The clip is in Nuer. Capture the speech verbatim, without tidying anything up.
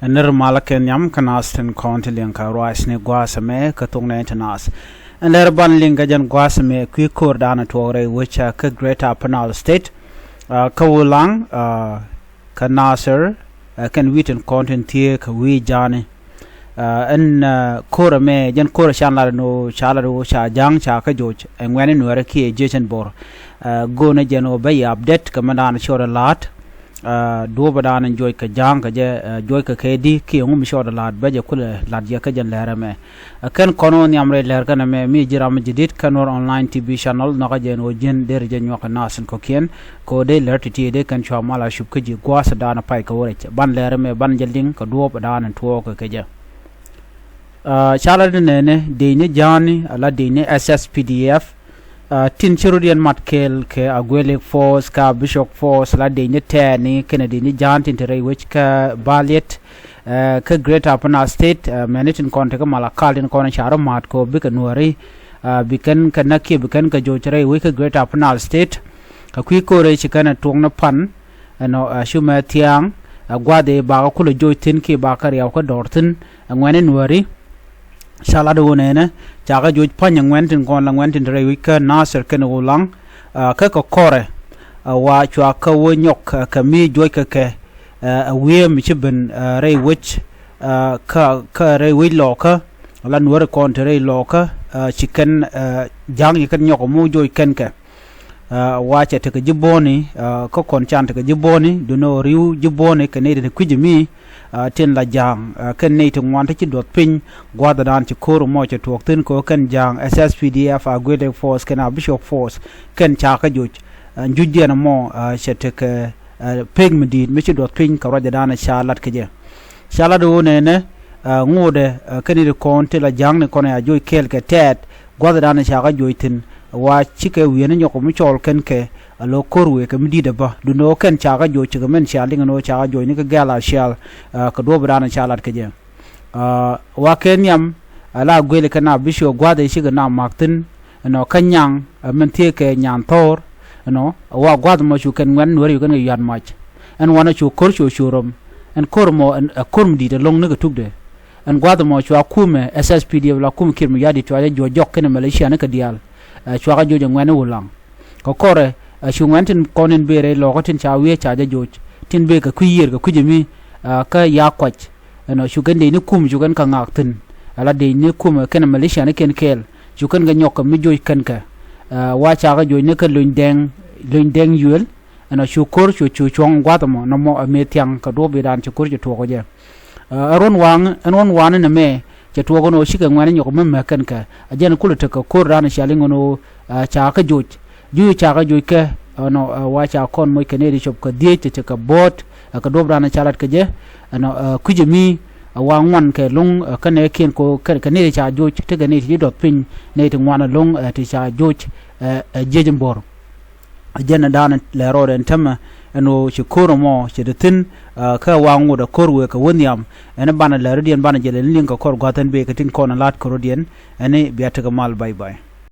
Ɛ nir malä kɛ nhiam kä naath tin kɔn ti liŋ kɛ ruac ni gua̱a̱th ɛmɛ kä thok nɛy ti naath. Ɛn lɛr ban liŋ kɛ jɛn gua̱a̱th ɛmɛ kui̱ ko̱r da̱a̱n tuɔɔk rɛy wec kä Greater Upper Nile State, kä Wulaŋ, kä Nasir, kɛn wi̱i̱ tin kɔn tin thieek kɛ wi̱i̱ ja̱a̱ni. Ɛn ko̱r ɛmɛ jɛn ko̱r ɛ can lat ɛn ɣöö ca lat ɣöö ca ja̱a̱ŋ ca kä joc ɛ ŋuɛ̈ni nuɛ̈rä kiɛ jiec ɛn bo̱r. Go̱o̱nɛ jɛn ɣöö bä yɛ update kɛ mɛn da̱a̱n ciötdɛ la̱a̱t. Duɔ̱ɔ̱pä da̱a̱n in juɔc kɛ ja̱a̱ŋ kɛ jɛ, juɔc kɛ kɛ di kiɛ ŋu mi ciötdɛ la̱a̱t bä jɛ kulɛ la̱t jɛ kä jɛn lɛr ɛmɛ. Kɛn kɔn ɣöö nhiam rɛy lɛr kɛn ɛmɛ mi ji̱ ram mi ji̱ di̱t kä Nuer Online T V channel nhɔkä jɛn ɣöö ji̱n derɛ jɛ nyuak kɛ naath in kɔ̱kiɛn. Kɛ ɣöö dee lɛr ti̱ti̱ dee kɛn cua mal a cup kä ji̱ gua̱a̱th da̱a̱n a pay kɛ wä rɛc ban lɛr ɛmɛ ban jɛ liŋ kɛ duɔ̱ɔ̱pä da̱a̱n in tuɔɔk kɛ kɛ jɛ. Ca lat di nɛnɛ dec ni ja̱a̱ni ala dec ni S S P D F, tin ci rut yɛn mat kɛɛl kɛ Agwelek Force kä Bishop Force la dec ni tɛɛni kɛnɛ dec ni ja̱a̱n tin te rɛy wec kä Baliet, kä Greater Upper Nile State, mɛni tin kɔn te kä Malakal tin kɔn ca rɔ ma̱a̱t kɛ ɣöö bikɛ nuääri, bi kɛn kɛ näk kiɛ bi kɛn kɛ joc rɛy wec kä Greater Upper Nile State. Kɛ kui̱ ko̱rɛ ci kɛn ɛ tuɔ̱ŋ ni pan ɛnɔ, cu mɛ thia̱a̱ŋ, ɛ gua̱a̱th ëë bakä kulɛ joc thi̱n kiɛ bakä riaw kä dɔɔr thi̱n, ɛ ŋuɛ̈ni nuääri. Ca lat ɣöö nɛnɛ ca kä joc pa̱ny ɛ ŋuɛ̈n tin kɔn la ŋuɛ̈n tin te rɛy wec kä Nasir kɛnɛ Wulaŋ. Kä kɛ kɔrɛ, ɛ wa cua kä wä nyɔk kɛ mi juɔc kɛ kɛ, ɛ wiee mi ci ben rɛy wec, kä kä rɛy wec Lɔɔkä, la nuääri kɔn te rɛy Lɔɔkä, ci kɛn ja̱a̱ŋ ci kɛn nyɔk ɛ mi joc kɛn kɛ. Wa cɛ tekɛ ji̱ bo̱o̱ni, kä kɔn can tekɛ ji̱ bo̱o̱ni duundɛ ɣöö ri̱w ji̱ bo̱o̱ni kɛ nɛy tin kui̱c mi tin la ja̱a̱ŋ, kɛn nɛy ti ŋuan ti ci duɔth piny. Gua̱a̱th da̱a̱n ci ko̱r mɔ cɛ tuɔɔk thi̱n kɛ ɣöö kɛn ja̱a̱ŋ S S P D F, Agwelek Force kɛnɛ Bishop Force kɛn ca kä joc. Jucdiɛn mɔ cɛ tekɛ pek mi di̱i̱t mi ci duɔth piny kɛ ruacɛ da̱a̱n ca lat kɛ jɛ. Ca lat ɣöö nɛnɛ ŋotdɛ kɛn nɛy ti kɔn ti la ja̱a̱ŋni kɔn a joc kɛɛl kɛ tɛɛt. Gua̱a̱th da̱a̱n ca kä joc thi̱n, wa cikɛ wi̱i̱ni nyɔk mi cɔɔl kɛn kɛ, a lo̱ ko̱r wëë kɛ mi di̱t ɛ bä duundɛ ɣöö kɛn ca kä joc cikɛ mɛn cia liŋ ɛn ɣöö ca kä joc ni kɛ gɛ̈l a cial. Kɛ duɔ̱ɔ̱pä da̱a̱n ca lat kɛ jɛ, wa kɛ nhiam, a la guëël kɛn a bi ciö gua̱a̱th ëë cikɛ na ma̱k thi̱n. Ɛnɔ kä nyaŋ, ɛ mɛn thiee kɛ nyan thɔɔr. Ɛnɔ wa gua̱a̱th mɔ cu kɛn ŋuɛ̈n nuääri cu kɛn kɛ yua̱t mac. Ɛn wanɛ cu ko̱r cu cu röm. Ɛn ko̱r mɔ ɛ ko̱r mi di̱i̱t ɛlɔ̱ŋ ni kɛ tukdɛ. Ɛn gua̱a̱th mɔ cua kumɛ S S P D F la kumɛ Kiir Mayardit cua jɛ juɔc jɔk kɛnɛ Malaysia ni kɛ diaal. Ɛ cua kɛ juɔc ɛ ŋuɛ̈n i̱ Wulaŋ. Kɛ kɔrɛ, ɛ cu ŋuɛ̈n tin kɔn in bëë rɛy Lɔɔkä tin ca wiee ca jɛ joc. Tin bëë kɛ kui̱ yiër kɛ kui̱c ɛmi, kä ya kuac. Ɛnɔ cu kɛn dec ni kum cu kɛn kɛ ŋaak thi̱n. Ala dec ni kum kɛnɛ Malaysia ni kɛn kɛɛl. Cu kɛn kɛ nyɔk kɛ mi joc kɛn kɛ. Wa ca kɛ joc ni kɛ lony dɛŋ, lony dɛŋ yuël. Ɛnɔ cu ko̱r cu cu cuɔ̱ŋ gua̱th ɛmɔ nɔmɔ ɛ mëë thiaŋ kɛ duɔ̱ɔ̱p i̱ raan ci ko̱r ci tuɔɔk ɔ jɛ. Ɛ ruɔ̱n waŋ, ɛn ruɔ̱n waŋ ni nɛmɛ cɛ tuɔɔk ɛn ɣöö cikɛ ŋuɛ̈ni nyɔk mi mɛk kɛn kɛ. Ɛ jɛn kulɛ tekɛ ko̱r raan cia liŋ ɛn ɣöö ca kä joc. Juuc ca kä joc kɛ ɛnɔ, wa ca kɔn moc kɛ nɛy ti cop kɛ dhieec ti tekɛ bo̱o̱t. Kɛ duɔ̱ɔ̱p raan ca lat kɛ jɛ. Ɛnɔ kui̱c ɛmi, wa ŋuan kɛ lo̱ŋ, kä nɛɛkiɛn ko kɛ nɛy ti ca joc tekɛ nɛy ti ji̱ duɔth piny nɛy ti ŋuan ɛlɔ̱ŋ ti ca joc. Ɛ jiec in bo̱r. Jɛn ɛ da̱a̱n lɛ rɔɔdɛ ɛn täämɛ ɛn ɣöö ci ko̱r ɛmɔ cɛ te thi̱n. Kä wa ŋot ɛ ko̱r wëë kɛ wä nhiam. Ɛn banɛ lɛ rɔ̱diɛn banɛ jɛ lɛ ni liŋ kɛ kɔr gua̱th ɛn bëë kɛ tin kɔn ɛ la̱t kɛ rɔ̱diɛn. Ɛn i̱ bia tekɛ mal, bye bye.